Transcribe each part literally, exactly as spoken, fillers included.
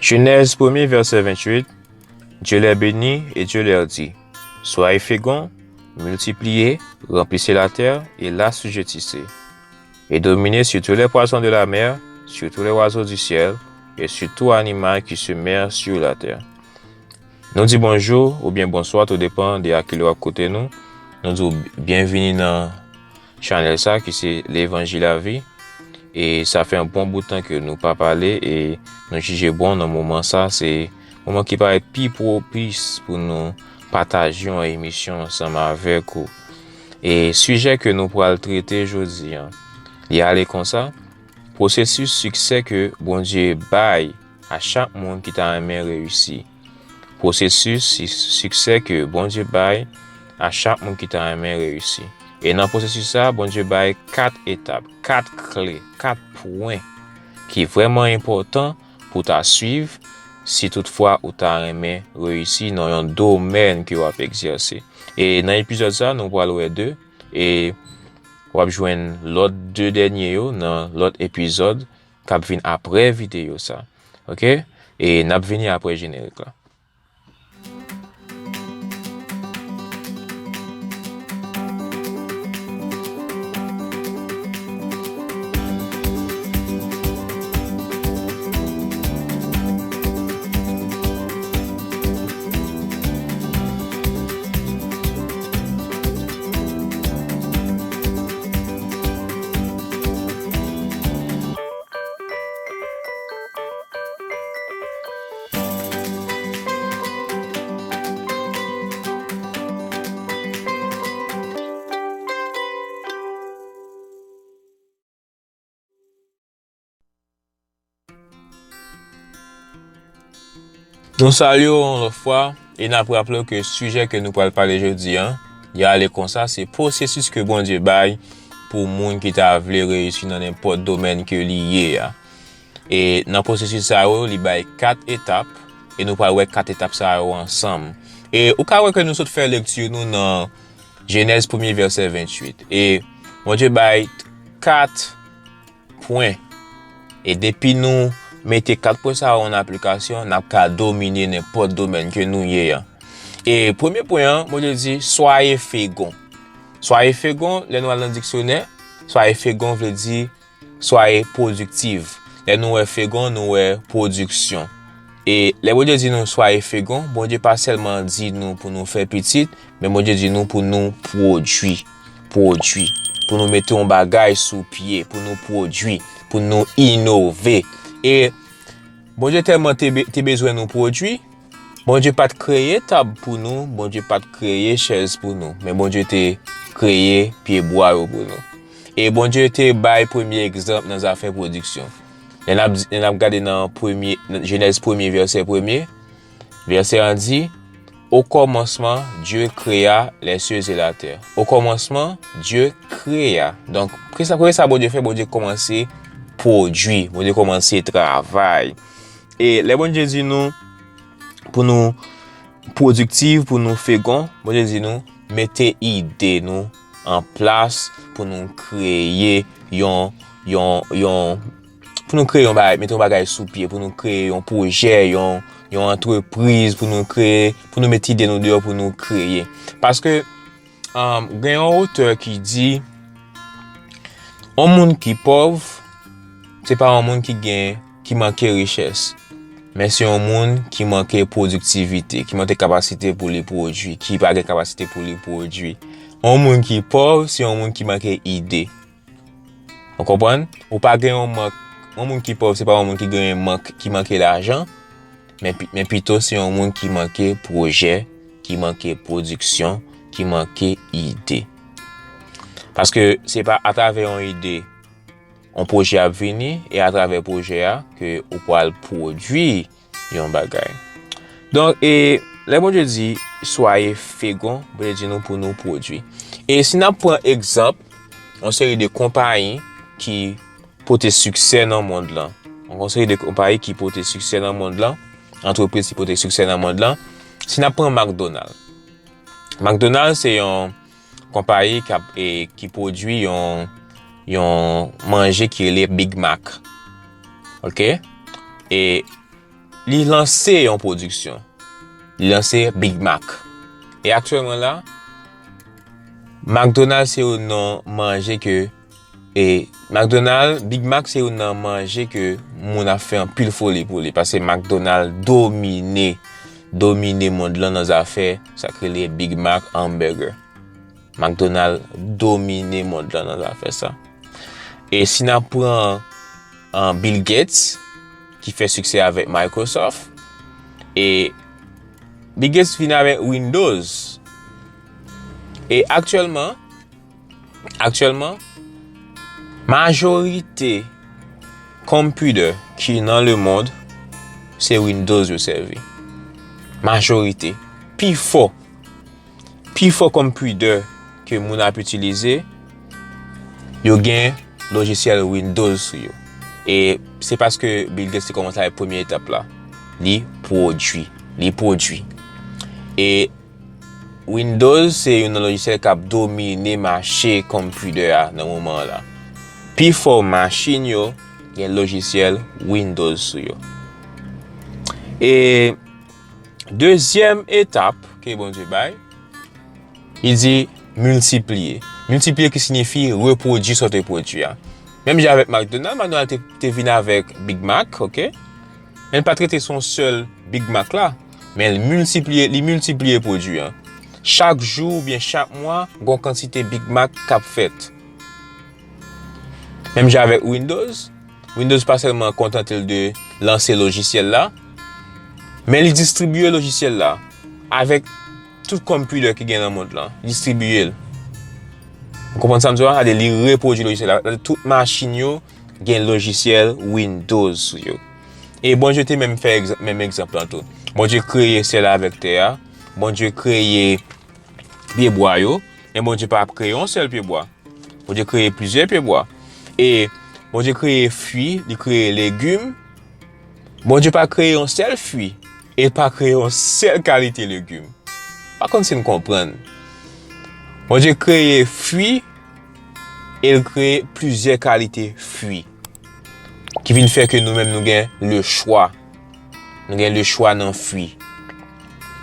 Genèse premier, verset vingt-huit, Dieu les bénit et Dieu leur dit, soyez féconds, multipliez, remplissez la terre et l'assujettissez, et dominez sur tous les poissons de la mer, sur tous les oiseaux du ciel, et sur tout animal qui se meut sur la terre. Nou di bonjou oubyen bonswa, tou depan de a kilè w ap koute nou. Nou di w byenvini nan chanèl sa ki se Levanjil Lavi. E sa fè yon bon bout tan ke nou pa pale e nou jije bon nan moman sa, se moman ki parèt pi pwopis pou nou pataje yon emisyon ansanm avèk ou. E sijè ke nou pral trete jodi a, li ale konsa, pwosesis siksè ke Bondye bay a chak moun ki ta renmen reyisi. Pwosesis si-, siksè ke Bondye bay a chak moun ki ta renmen reyisi. E nan pwosesis sa, Bondye bay kat etap, kat kle, kat pwen ki vrèman enpòtan pou ta swiv si toutfwa ou ta renmen reyisi nan yon domèn ke w ap egzèse. E nan epizòd sa, nou pral wè de, e w ap jwenn lòt de dènye yo nan lòt epizòd k ap vin apre videyo sa. Oke? E n ap vini apre jenerik la. Nou salye w yon lòt fwa, e n ap raple w ke sijè ke nou pral pale jodi a, li ale konsa, se pwosesis ke Bondye bay pou moun ki ta vle reyisi nan nenpòt domèn ke li ye a. E nan pwosesis sa yo, li bay kat etap, e nou pral wè kat etap sa yo ansanm. E ou ka wè ke nou sot fè lekti nou nan Jenèz premye vèsè venntuit. E Bondye bay kat pwen. E depi nou mete kat pwen sa yo an aplikasyon, n ap ka domine nenpòt domèn ke nou ye a. E premye pwen an, Bondye di, soyez féconds. Soyez féconds, lè nou al nan diksyonè, soyez féconds vle di soyez productifs. Lè nou wè fécond, nou wè pwodiksyon. E lè Bondye di nou soyez féconds, Bondye pa sèlman di nou pou nou fè pitit, men Bondye di nou pou nou pwodui, pwodui, pou nou mete yon bagay sou pye, pou nou pwodui, pou nou inove. E Bondye tèlman te be-, te bezwen nou pwodui, Bondye pa t kreye tab pou nou, Bondye pa t kreye chèz pou nou, men Bondye te kreye pyebwa yo pou nou. E Bondye te bay premye egzanp nan zafè pwodiksyon. Lè n ap, lè n ap gade nan premye, nan Jenèz premye, vèsè premye, vèsè an di, au commencement, Dieu créa les cieux et la terre. Au commencement, Dieu créa. Donk, premye sa, premye sa Bondye fè, Bondye kòmanse pwodui, Bondye kòmanse travay. E lè Bondye di nou pou nou pwodiktif, pou nou fécond, Bondye di nou mete ide nou an plas pou nou kreye yon, yon, yon, pou nou kreye yon bagay, mete yon bagay sou pye, pou nou kreye yon pwojè, yon, yon antrepriz, pou nou kreye, pou nou mete ide nou deyò, pou nou kreye. Paske, um, gen yon otè ki di, yon moun ki pòv, se pa yon moun ki gen, ki manke richès, men se yon moun ki manke pwodiktivite, ki manke kapasite pou li pwodui, ki pa gen kapasite pou li pwodui. Yon moun ki pòv, se yon moun ki manke ide. Ou konprann? Ou pa gen yon mank. Yon moun ki pòv, se pa yon moun ki gen mank, ki manke lajan, men pi-, men pito se yon moun ki manke pwojè, ki manke pwodiksyon, ki manke ide. Paske se pa atravè yon ide, yon pwojè ap vini, e atravè pwojè a ke ou pral pwodui yon bagay. Donk, e lè Bondye di, soyez féconds, Bondye di nou pou nou pwodui. E si n ap pran egzanp, yon seri de konpayi ki pote siksè nan mond lan. Yon seri de konpayi ki pote siksè nan mond lan, antrepriz ki pote siksè nan mond lan. Si n ap pran McDonald. McDonald se yon konpayi k ap, e, ki pwodui yon, yon manje ki rele Big Mac. Oke? E li lanse yon pwodiksyon. Li lanse Big Mac. E aktyèlman la, McDonald's se yon non manje ke, e McDonald's, Big Mac se yon nan manje ke moun ap fè anpil foli pou li, paske McDonald's domine, domine mond lan nan zafè sa k rele Big Mac hamburger. McDonald's domine mond lan nan zafè sa. E si n ap pran, an, Bill Gates, ki fè siksè avèk Microsoft, e Bill Gates vin avèk Windows. E aktyèlman, aktyèlman, majorite computer ki nan lemond, se Windows yo sèvi. Majorite. Pifò. Pifò computer ke moun ap itilize, yo gen lojisyèl Windows sou yo. E se paske Bill Gates te kòmanse avèk premye etap la. Li pwodui. Li pwodui. E Windows se youn nan lojisyèl k ap domine mache computer a nan moman an la. Pifò machin yo gen lojisyèl Windows sou yo. E dezyèm etap ke Bondye bay, li di miltipliye. Miltipliye ki siyifi repwodui sa w te pwodui a. Menm jan avèk McDonald, McDonald te, te vin avèk Big Mac, oke? Men l pa t rete sou yon sèl Big Mac la, men l miltipliye, li miltipliye pwodui an. Chak jou oubyen chak mwa, gon kantite Big Mac k ap fèt. Menm jan avèk Windows, Windows pa sèlman kontante l de lanse lojisyèl la, men li distribiye lojisyèl la avèk tout computer ki gen nan mond lan, distribiye l. Ou konprann sa m di w la? Sa vle di li repwodui lojisyèl la. Tout machin yo gen lojisyèl Windows sou yo. E Bondye te menm fè egzanp, menm egzanp lan tou. Bondye kreye syèl avèk tè a. Bondye kreye pyebwa yo. Men Bondye pa kreye yon sèl pyebwa. Bondye kreye plizyè pyebwa. E Bondye kreye fwi, li kreye legim. Bondye pa kreye yon sèl fwi. E l pa kreye yon sèl kalite legim. Pa konn si n konprann. Bondye kreye fwi e l kreye plizyè kalite fwi. Ki vin fè ke nou menm nou gen le chwa. Nou gen le chwa nan fwi.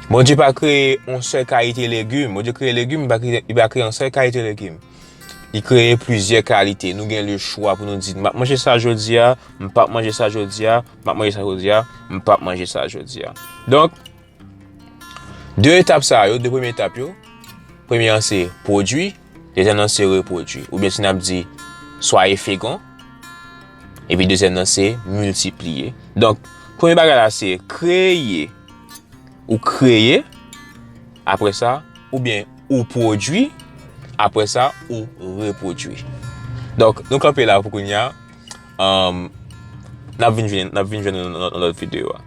Bondye pa kreye yon sèl kalite legim. Bondye kreye legim, li pa kreye, li pa kreye yon sèl kalite legim. Li kreye plizyè kalite. Nou gen le chwa pou nou di, "M ap manje sa jodi a, m p ap manje sa jodi a, m ap manje sa jodi a, m p ap manje sa jodi a." Donk, de etap sa yo, de premye etap yo, premye an se pwodui, dezyèm nan se repwodui. Oubyen si n ap di, soyez fécond, epi dezyèm nan se miltipliye. Donk, premye bagay la se kreye, ou kreye, apre sa, oubyen ou pwodui, apre sa, ou repwodui. Donk, nou kanpe la pou kounye a. Um, n ap vin jwenn, n ap vin jwenn nan, nan, nan lòt videyo a.